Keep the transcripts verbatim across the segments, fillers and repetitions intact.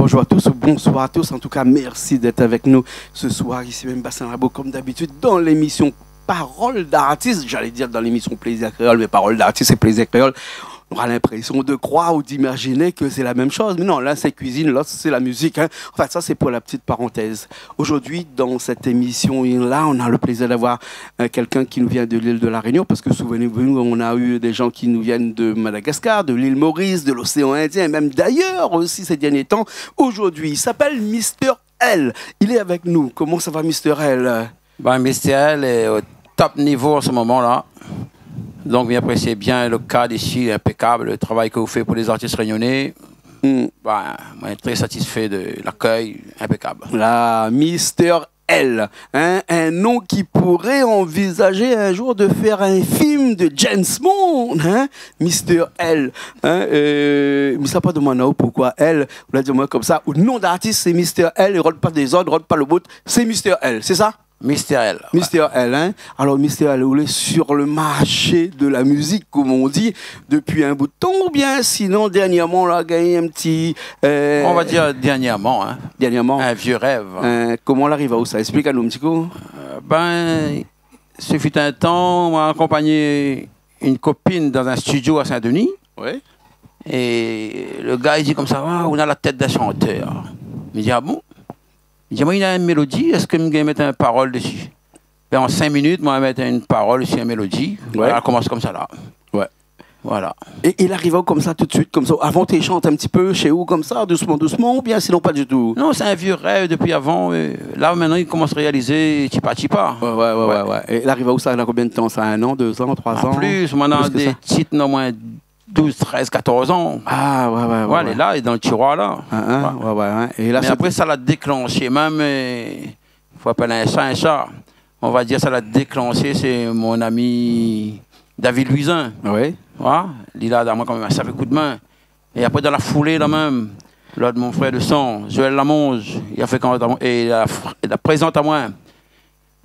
Bonjour à tous ou bonsoir à tous. En tout cas, merci d'être avec nous ce soir ici même Bassin Labo, comme d'habitude, dans l'émission Parole d'artiste. J'allais dire dans l'émission Plaisir Créole, mais Parole d'artiste et Plaisir Créole, on aura l'impression de croire ou d'imaginer que c'est la même chose. Mais non, l'un c'est cuisine, l'autre c'est la musique, hein. Enfin, ça c'est pour la petite parenthèse. Aujourd'hui, dans cette émission-là, on a le plaisir d'avoir euh, quelqu'un qui nous vient de l'île de la Réunion, parce que souvenez-vous, on a eu des gens qui nous viennent de Madagascar, de l'île Maurice, de l'océan Indien, et même d'ailleurs aussi ces derniers temps. Aujourd'hui, il s'appelle Mister L. Il est avec nous. Comment ça va, Mister L ? Ben, Mister L est au top niveau en ce moment-là. Donc, mi aprési bien le cadre ici, impékab, le travay ke ou fé pou lé zartis rényoné. Hmm. Ben, moin lé tré satisfé de lakèy, impékab. La, Mister L, hein, un nom qui pourrait envisager un jour de faire un film de James Bond, hein, Mister L, hein, euh, mi sa pa domann aou poukoi L, ou la di amoin konmsa, out nom d'artis sé Mister L, é rod pa dézord, rod pa lo bout, sé Mister L, sé sa ? Mister L, ouais. Mister L, hein. Alors, Mister L, ou lé sur le marché de la musique, comme on dit, depuis un bout de temps, ou bien sinon, dernièrement, ou la gingn in ti, euh, On va dire dernièrement, hein. Dernièrement. Un vieux rêve. Euh, koman la ariv aou sa ? Esplik anou in ti kou. Euh, ben, ce fut un temps, moin la akonpagn in kopine dan in studio à Saint-Denis. Ouais. É le gars, li di konmsa : « Ah, ou na la tèt d'in shantèr. » Mi di : « Ah bon ? » Li di : « Moin néna in mélodi, èske mi gingn mèt in parol dési ? » Ben, an sink minit, moin la mèt in parol si in mélodi. Ouais. Voilà, la komans konmsa la. Ouais. Voilà. É, é la ariv aou konmsa tout de suite, konmsa, avan té shant in ti pé shé ou konmsa, dousman, dousman, oubien sinon pa ditou ? Non, sé in vié rèv dopi avan. É la, mintnan, li komans réalizé tipa tipa. Ouais, ouais, ouais, ouais, ouais. É la ariv aou sa, néna konbien d'tan sa ? In an, dé zan, troi zan ? Ah, plis, moin néna dé tit, non, moin douz, trèz, katorz an. Ah, ouais, ouais, ouais. Ouais, lé la, lé dan le tiroir la. Hein, hein, ouais, ouais, ouais. É la, mé apré, sa la déklanshé mèm, é fo apèl in sha in sha. On va dir sa la déklanshé, sé mon ami David Louisin. Oui. Ouais, li la donn amoin kanmèm in sakré koudmin. É apré, dan la foulé la mèm, lot mon frèr de san, Joël Lamonge, li la frékant amoin, é li la fr-, li la prézant amoin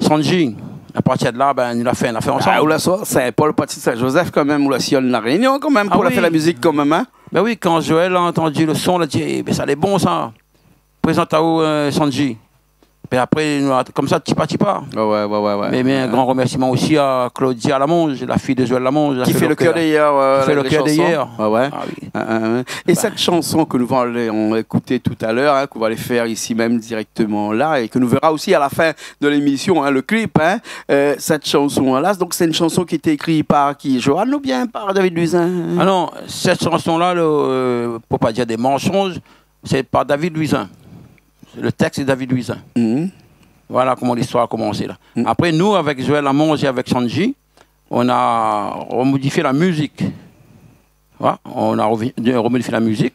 Sanji. A partir de la, ben, nou la fé in nafèr ansanm. Ah, ou la sort Saint-Paul, parti Saint-Joseph kanmèm, ou la siyonn La Rénion kanmèm, pou la fé la mizik kanmèm, hein ? Ah oui. Ben oui, kan Joël la antandi le son, la di : « Eh ben, sa lé bon, sa. Prézant aou, euh, Sanji. » Pi apré, nou la, konmsa, tipa tipa. Ouais, ouais, ouais, ouais, ouais. Mé, mé in gran remèrsiman osi a Claudia Lamonge, la fiy de Joël Lamonge, la fé le kèr dèrièr, euh, la shanson. Ki fé le kèr dèrièr. Ouais, ouais. Ah oui. Hein, hein, hein. É sèt shanson ke nou va alé, on va ékouté talèr, hein, ke nou va alé fé isi mèm dirèkteman la, é ke nou véra osi a la fin de l'émission, hein, le clip, hein, euh, sèt shanson la, donk sé in shanson ki la été ékri par ki, Johan oubien par David Louisin, hein ? Ah non, sèt shanson la, le, euh, pou pa dir dé mansonz, sé par David Louisin. Le tèks sé David Louisin. Mhm. Voilà koman listoir la komansé la. Mhm. Apré, nou, avèk Joël Lamonge é avèk Sanji, on la remodifié la mizik. Voilà, on la revi-, remodifié la mizik.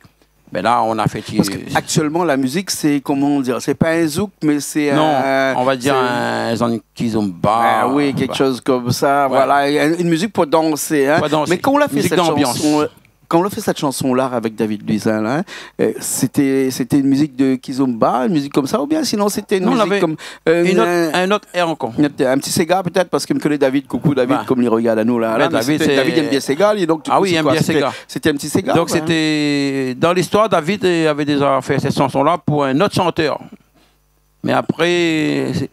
Mé la, on la fé... Parske aktièlman, la mizik, sé, koman dir, sé pa in zouk, mé sé... Non, on va dir in zann kizomba. Ah oui, kékshoz konmsa, voilà, in, in mizik pou dansé, hein. Pou dansé. Mé kan ou la fé sèt shanson, euh, kan ou la fé sèt shanson la avèk David Louisin la, hein, euh, sété, sété in mizik de kizomba, in mizik konmsa, oubien sinon sété in mizik konm, euh, in ot, in ot èr ankor. In ot, in ti séga pétèt, parske mi koné David, koukou David, konm li rogard anou la. Mé David, li èm bien séga, li, donk, du kou, sé koi ? Sété in ti séga. Donk, sété, dan listoir, David, euh, lavé déza fé sèt shanson la pou in ot shantèr. Mé apré, sé,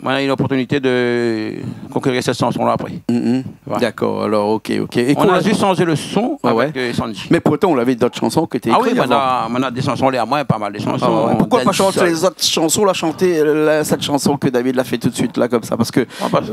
moin la u loportinité de konkérir sèt shanson la apré. Mhm. Voilà. Dakor, alor, OK, OK. É on la zis shanzé le son avèk, euh, Sanji. Mé pourtan, ou lavé d'ot shanson ki té ékri avan. Ah oui, moin néna, moin néna dé shanson lé amoin, pa mal de shanson. Ah ouais. Poukosa pa shant lé zot shanson la, shanté, euh, la, sèt shanson ke David la fé tout de suite la, konmsa, parske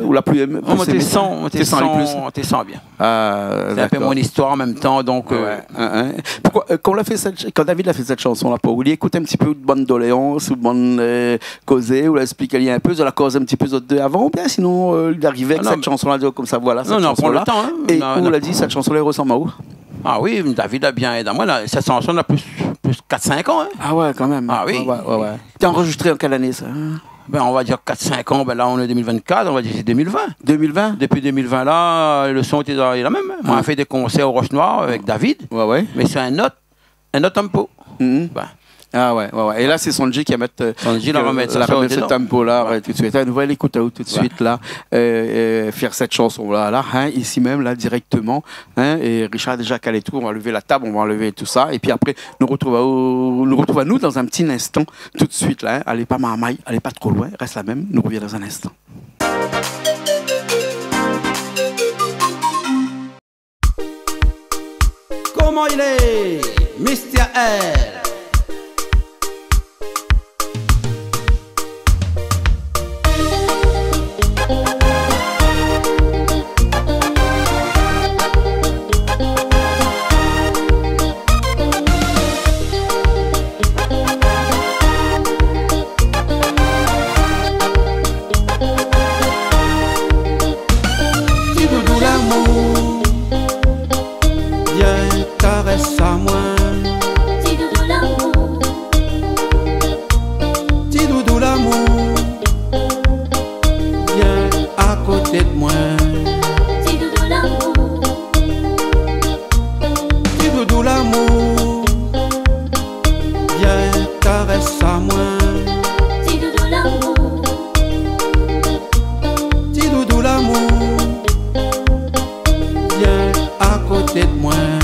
ou la plis èm-, plis èmé. Moin té san, moin té san, té san bien. Ah, dakor. Sé in pé mon istoir an mèm tan, donk, euh, ouais, hein, hein. Poukosa, euh, kan ou la fé sèt, kan David la fé sèt shanson la pou ou, li ékout in ti pé out bann doléans, out bann, euh, kozé, ou la ésplik ali in pé, zot la koz in ti pé zot dé avan, oubien sinon, euh, li arivé avèk sèt shanson la, di konmsa, voilà, sèt shanson la. Non, non, pran le tan, hein. É ou la di, sèt shanson la, i rosanm aou ? Ah oui, David la bien èd amoin la. Sèt shanson la plis, plis kat, sink an, hein. Ah ouais, kanmèm. Ah oui. Ouais, ouais, ouais, ouais. Té anrozistré an kèl ané sa, hein ? Ben, on va dir kat, sink an, ben la, on est deux mille vingt-quatre, on va dir sé deux mille vingt. Deux mille vingt ? Dopi deux mille vingt la, le son té la, lé la mèm, hein. Moin la fé dé konsèr au Roche Noire avèk David. Ouais, ouais. Mé sé in ot, in ot tempo. Mhm. Ben, Ah ouais, ouais, ouais. É la, sé Sanji ki la mèt, euh, Sanji la ke, remèt la sa, remèt Sanji, se non. Tempo-la, ouais, tout de suite. Hein, nou va ékout aou tout de suite, la. Euh, euh, fé sèt shanson-la, la, hein, isi mèm, la, dirèkteman, hein, é Richard la déza kalé tout, nou va lèv la tab, nou va lèv tout sa, épi apré, nou rotrouv aou, nou rotrouv anou dan in ti instan, tout de suite, la, hein. Alé pa marmay, alé pa tro loin, rès la mèm, nou rovien dan in instan. Koman i lé, Mister L ? Ti doudou lamour, vien karès amoin. Ti doudou lamour. Ti doudou lamour, vien akoté d'moin. Ti doudou lamour. Ti doudou lamour, vien karès amoin. Ti doudou lamour. Ti doudou lamour, vien akoté d'moin.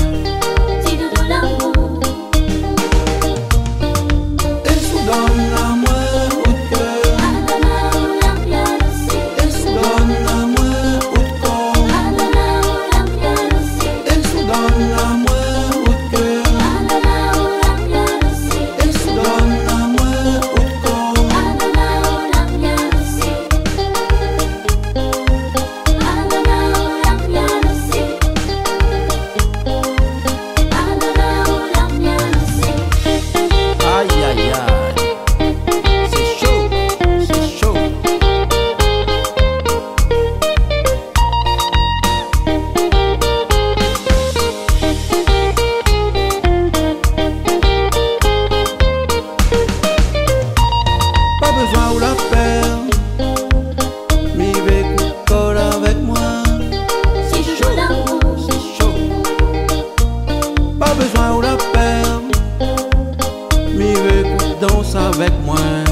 Ti doudou lamour. É si ou donn amoin out kèr. É si ou donn amoin out kor. É si ou donn amoin out kèr. É si ou donn amoin out kor. Ay, ay, ay. Sé sho, sé sho. Pa bezoin ou la pèr, mi vé k'ou kol avèk moin. Sé sho, sé sho. Pa bezoin ou la pèr, mi vé k'ou dans avèk moin.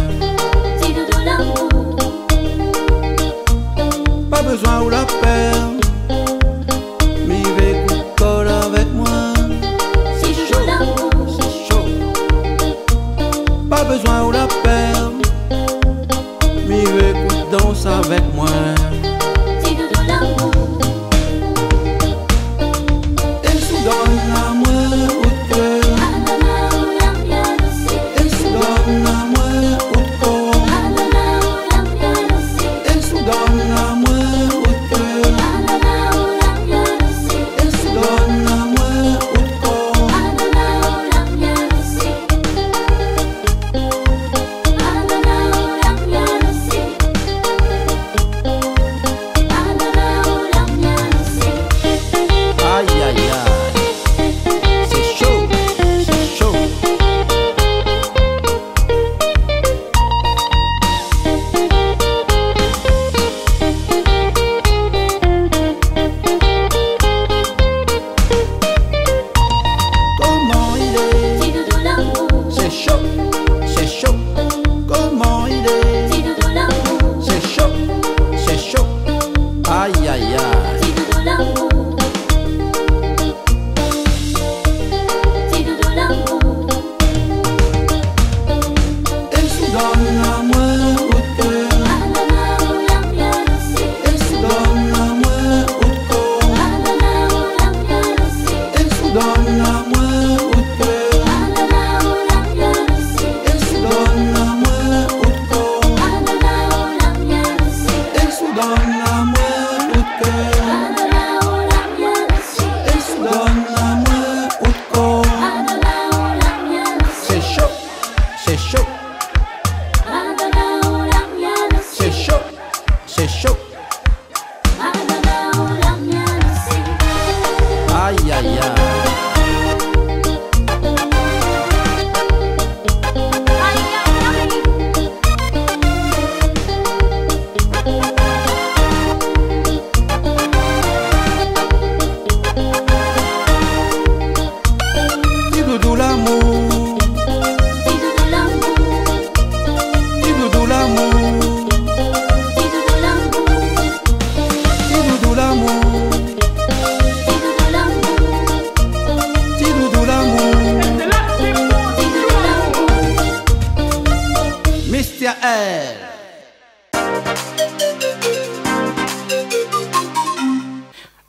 Ti doudou lamour. Pa bezoin ou la pèr, mi vé k'ou kol avèk moin. Sé sho, sé sho. Pa bezoin ou la pèr, mi vé k'ou dans avèk moin. Ti doudou lamour. É si ou donn amoin out kèr. É si ou donn amoin out kor. É si ou donn amoin out kèr. É si ou donn amoin out kor.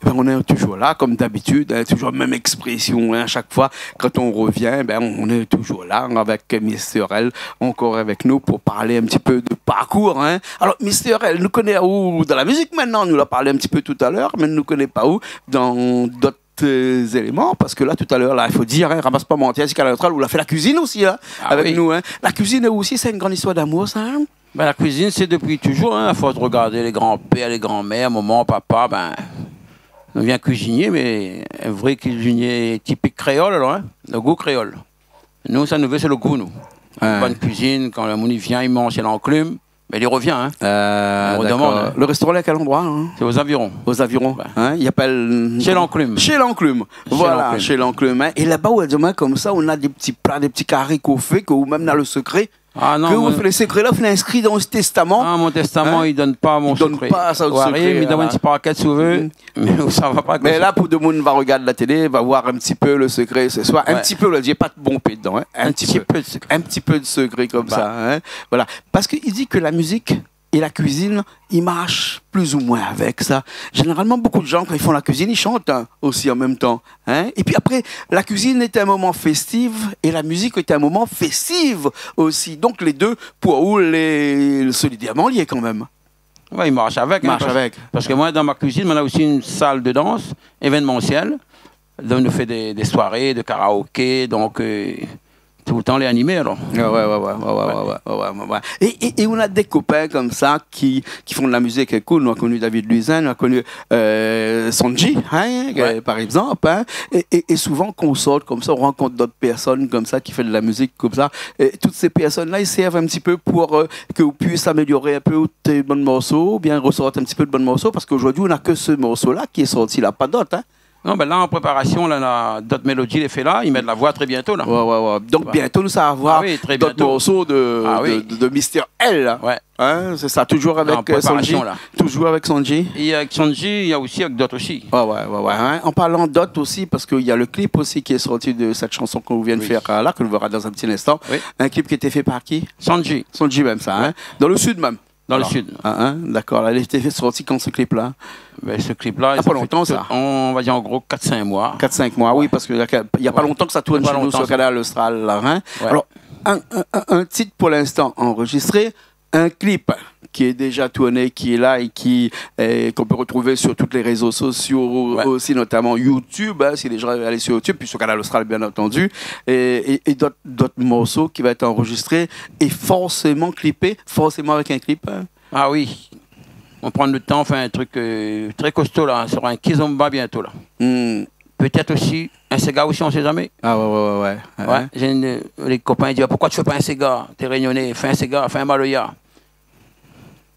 Ében, nou lé toujour la, konm dabitid, in, toujour mèm éksprésyon, in, a shak foi kan nou rovien, bin, nou lé toujour la, in, avèk Mister L, ankor avèk nou pou parl in ti pé de parkour, in. Alor, Mister L, nou koné aou dan la mizik mintnan, nou la parl in ti pé talèr, mé nou koné pa ou dan dot, eu, zéléman, parske la, talèr la, i fo dir, in, ramas pa manti, si Kanal Austral, ou la fé la kuizine osi, in, avèk nou, in. Ah oui. La kuizine osi, sé in gran istoir d'amour, sa, in ? Bin, la kuizine, sé dopi toujour, in, a fors de rogard bann gran-pèr, bann gran-mèr, momon, papa, bin, nou vien kuizinié, mé in vré kuizinié tipik kréol, alor, in, lo gou kréol. Nou, sa nou vé, sé lo gou, nou. Ouais. Bone kuizine, kan lo moun i vien, i manz, i anklim, mé i rovien, in. Eu, dakor. Lo réstoran lé a kèl landroi, in ? Sé o Zaviron. O Zaviron, in ? Ouais. I apèl... Shé Lanklim. Shé Lanklim. Voilà, Shé Lanklim, in. É laba, ou la di amoin konmsa, ou na dé ti pla, dé ti kari k'ou fé, ke ou mèm na lo sekré. Ah non, ke ou fé lo sekré la, ou fé inskri dan out tèstaman. Ah, mon tèstaman, i donn pa mon sekré. I donn pa sa, out sekré, voilà. Ou ariv, i donn in ti parkèt, si ou vé. Mé sa va pa. Mé la, pou demoun va rogard la télé, va voir in ti pé lo sekré se soir. Ouais. In ti pé, ou la di, pa de bonpé dedan, in. In ti pé. In ti pé de sekré. In ti pé de sekré konmsa, in. Voilà. Parske i di ke la mizik é la kuizine, i marsh plizoumwin avèk sa. Zénéralman, bonpé de moun, kan i fé la kuizine, i shant, in, osi an mèm tan, in. Épi apré, la kuizine lé in moman féstif é la mizik lé in moman féstif osi. Donk lé dé, pou ou, lé solidèrman lié kan mèm. Ouais, i marsh avèk, in, pars-, parske moin, dan mon kuizine, moin na osi in sal de dans événemansièl. Donk nou fé dé, dé soiré de karaoké, donk, eu, toultan lé animé, alor. Ah ouais, ouais, ouais. É, é, é ou na dé kopin konmsa ki, ki fé la mizik avèk ou. Nou la koni David Louisin, nou la koni, eu, Son'J, in, eu, par égzanp, in. É, é, é souvan, kan ou sort konmsa, ou rankont dot pèrsone konmsa ki fé la mizik konmsa. É tout sé pèrsone-la, i sèrv in ti pé pou, eu, ke ou puis amélyoré in pé out bann morso, oubien resort in ti pé de bann morso, parske zordi, ou na ke se morso-la ki lé sorti la, pa dot, in. Non, bin la, an préparasyon, la, na dot mélodi lé fé la, i mèt la voi tré bientô, la. Ouais, ouais, ouais. Donk, bientô, nou sa avoir dot morso de, de, de Mister L, la. Ah oui, tré bientô. Ah oui. Ouais. In, sé sa, toujour avèk, eu, Son'J. An préparasyon, la. Toujour avèk Son'J. É avèk Son'J, i na osi avèk dot osi. Ouais, ouais, ouais, ouais, in. An parlan dot osi, parske i na lo klip osi ki lé sorti de sèt shanson ke ou vien de fèr, eu, la, ke nou vèra dan in ti linstan. Oui. In klip ki lété fé par ki ? Son'J. Son'J mèm, sa, in. Ouais. Dan lo sid mèm. Dan lo sid. Alor, in, in, dakor. La, lété sorti kan, se klip-la ? Bin, se klip-la, sa fé lontan, sa. Ah, pa lontan, on va dir an gro kat, sink moi. Kat, sink moi, oui, parske na, na pa lontan ke sa tourn shé nou, sur Kanal Austral, la, in. Ouais. Alor, in, in, in, in tit pou linstan anrozistré, in klip ki lé déza tourné, ki lé la é ki, eu, k'on pé rotrouv sur tout lé rézo sosio osi, notaman YouTube, in, si lé moun i vé alé sur YouTube, pi sur Kanal Austral, bien antandi, é, é, é dot, dot morso ki va èt anrozistré é forséman klipé, forséman avèk in klip, in. Ah oui. On pran lo tan, on fé in trik, eu, tré kosto, la, sora in kizomba bientô, la. Hmm. Pétèt osi in séga osi, on sé zamé. Ah ouais, ouais, ouais, ouais. Ouais, zéné, lé kopin i di, "Ah, poukoi ou fé pa in séga ? Ou lé rényoné, fé in séga, fé in maloya."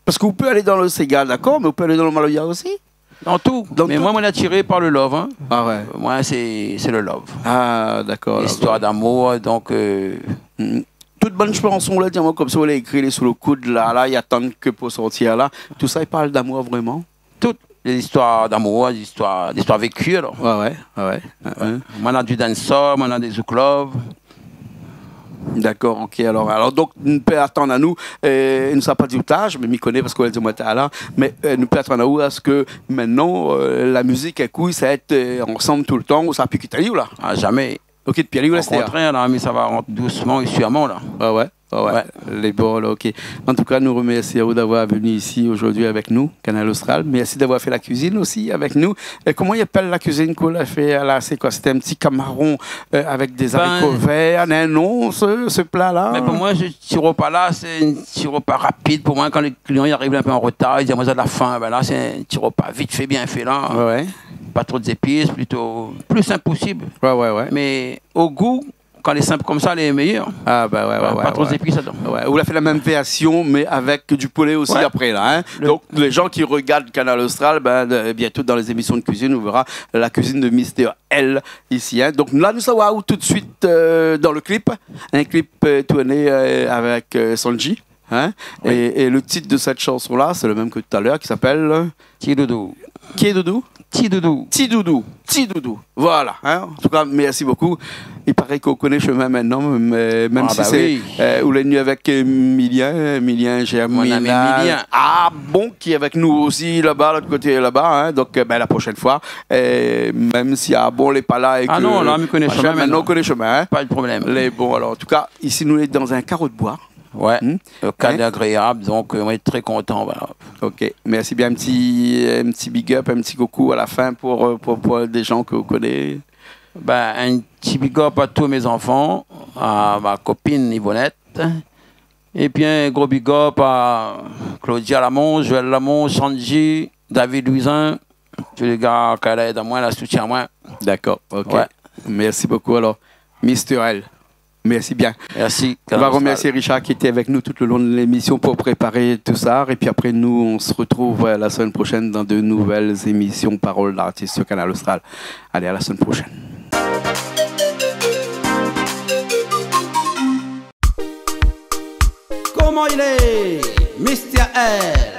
Parske ou pé alé dan lo séga, dakor, mé ou pé alé dan lo maloya osi. Dan tout. Dan tout. Mé moin, moin lé atiré par lo love, in. Ah ouais. Moin, sé, sé lo love. Ah, dakor, dakor. Listoir d'amour, donk, eu, Hmm. Tout bann shanson, ou la di amoin konmsa, ou la ékri, lé sou lo koud, la, la, i atann ke pou sortir, la. Tousa i parl d'amour vréman ? Tout. Lé zistoir d'amour, lé zistoir, lé zistoir véki, alor. Ouais, ouais, ouais, ouais. Ouais. Moin na du dancehall, moin na dé zouk love. Dakor, OK. Alor, alor, donk, nou pé atann anou, eu, nou sa pa di out az, mé mi koné parske ou la di amoin talèr, mé, eu, nou pé atann aou a se ke mintnan, eu, la mizik, ékout, sa va èt, eu, ansanm toultan, ou sa pi kit ali, ou la ? Ah, zamé. OK, dopi ali ou lès. Okontrèr, la, mé sa va rant dousman é sirman, la. Ouais, ouais, ouais, ouais. Ouais. Lé bon, la, OK. An tou ka, nou romèrsi aou d'avoir vni isi zordi avèk nou, Kanal Austral. Mèrsi d'avoir fé la kuizine osi avèk nou. É koman i apèl la kuizine k'ou la fé la ? Sé koi ? Sété in ti kamaron, eu, avèk dé zariko vèr. Bin, néna in non, se, se pla-la ? Mé pou moin, se ti ropa-la, sé in ti ropa rapid. Pou moin, kan lé klian i ariv in pé an rotar, i di, "Moin, la fin." Bin la, sé in ti ropa vit fé, bien fé, la. Ouais, ouais. Pa tro d'zépis, plito pli sinp posib. Ouais, ouais, ouais. Mé o gou, kan lé sinp konmsa, lé méyèr. Ah, ba ouais, ouais, ouais, ouais. Pa tro d'zépis ladan. Ouais, ou la fé la mèm vèrsion, mé avèk du poulé osi apré, la, in. Ouais. Donk, lé moun ki rogard Kanal Austral, bin, de, bientô dan lé zémision de kuizine, ou vèra la kuizine de Mister L isi, in. Donk la, nou sava tout de suit, eu, dan le klip. In klip, eu, tourné, eu, avèk, eu, Son'J, in. Oui. É, é le tit de sèt shanson-la, sé le mèm ke talèr, ki apèl, eu, Ki doudou. Ki doudou ? Ti Doudou. Ti Doudou, Ti Doudou. Voilà, hein. En tout cas, merci beaucoup. I paré ke ou koné shomin mintnan, mé, mèm si sé, euh, ou lé vni avèk, euh, Milien, Milien Germinal. Mon ami Milien. Ah bon, ki lé avèk nou osi laba, lot koté laba, hein. Donk, euh, bin, la proshèn foi, euh, mèm si, ah bon, lé pa la é ke, non, la, mi koné shomin mintnan. Mintnan, ou koné shomin, hein. Pa de problèm. Lé bon, alor, an tou ka, isi, nou lé dan in karo d'boi. Ouais, le cadre agréable, donk, euh, nou lé trè kontan, voilà. Ok, mèrsi bien. In ti, in ti big up, in ti koukou a la fin pou, euh, pou, pou dé jan ke ou koné. Bin, in ti big up a tout mé zanfan, a mon kopine Yvonnette, épi in gro big up a Claudia Lamont, Joël Lamont, Sanji, David Louisin, tout lé gars ki la èd amoin, la soutien amoin. Dakor, ok. Ouais. Mèrsi bokou. Alor, Mister L, mèrsi bien. Mèrsi, Kanal Austral. Nou va remèrsié Richard ki lété avèk nou tout le long de l'émission pou préparé tout sa. Épi apré, nou, on se retrouve, euh, la semaine prochaine dans de nouvelles émissions Parole d'artiste sur Kanal Austral. Alé, à la semaine prochaine. Koman i lé, Mister L ?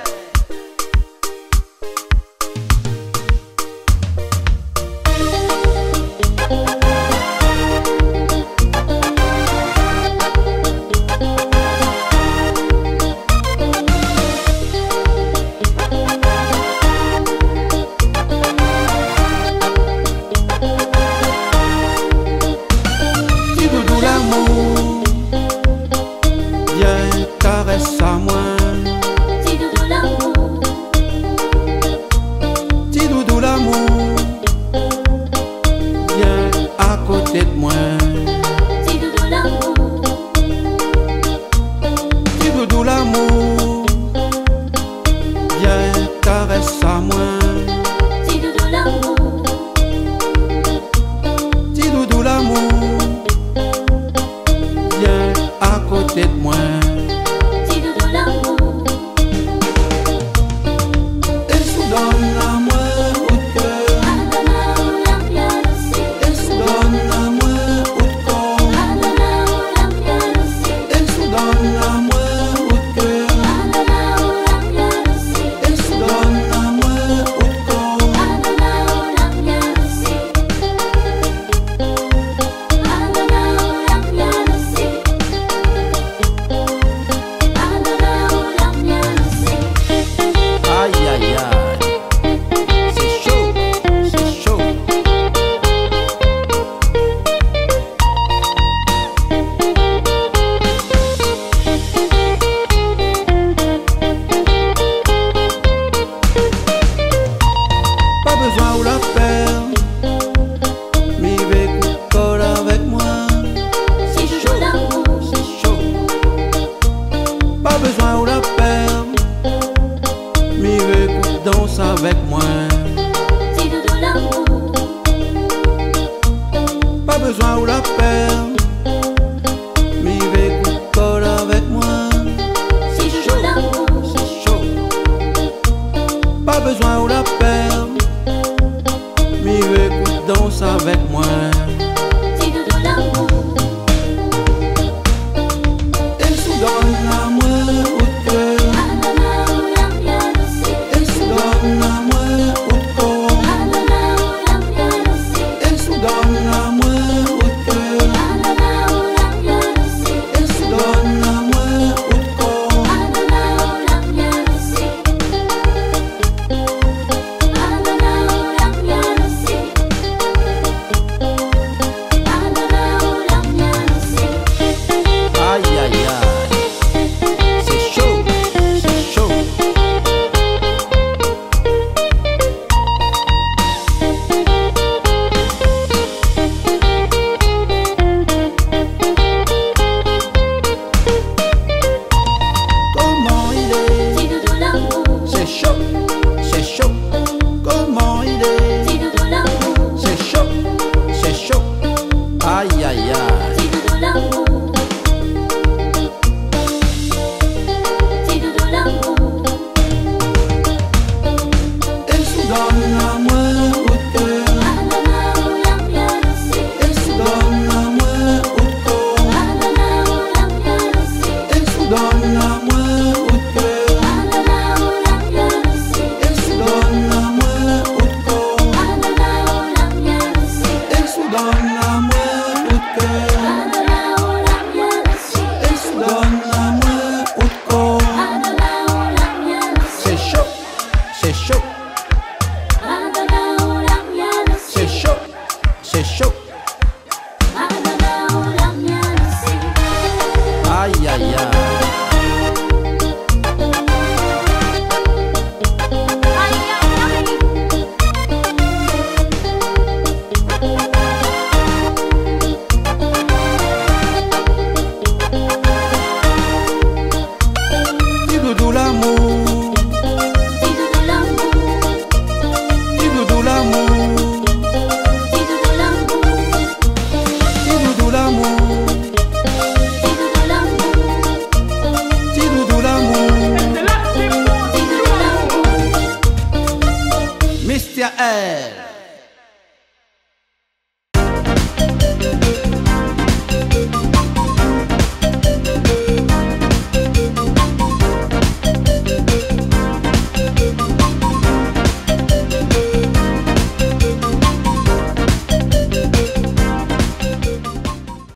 Ti doudou lamour, vien karès amoin. Ti doudou lamour. Ti doudou lamour, vien akoté d'moin. Ti doudou lamour. Ti doudou lamour, vien karès amoin. Ti doudou lamour. Ti doudou lamour, T A L.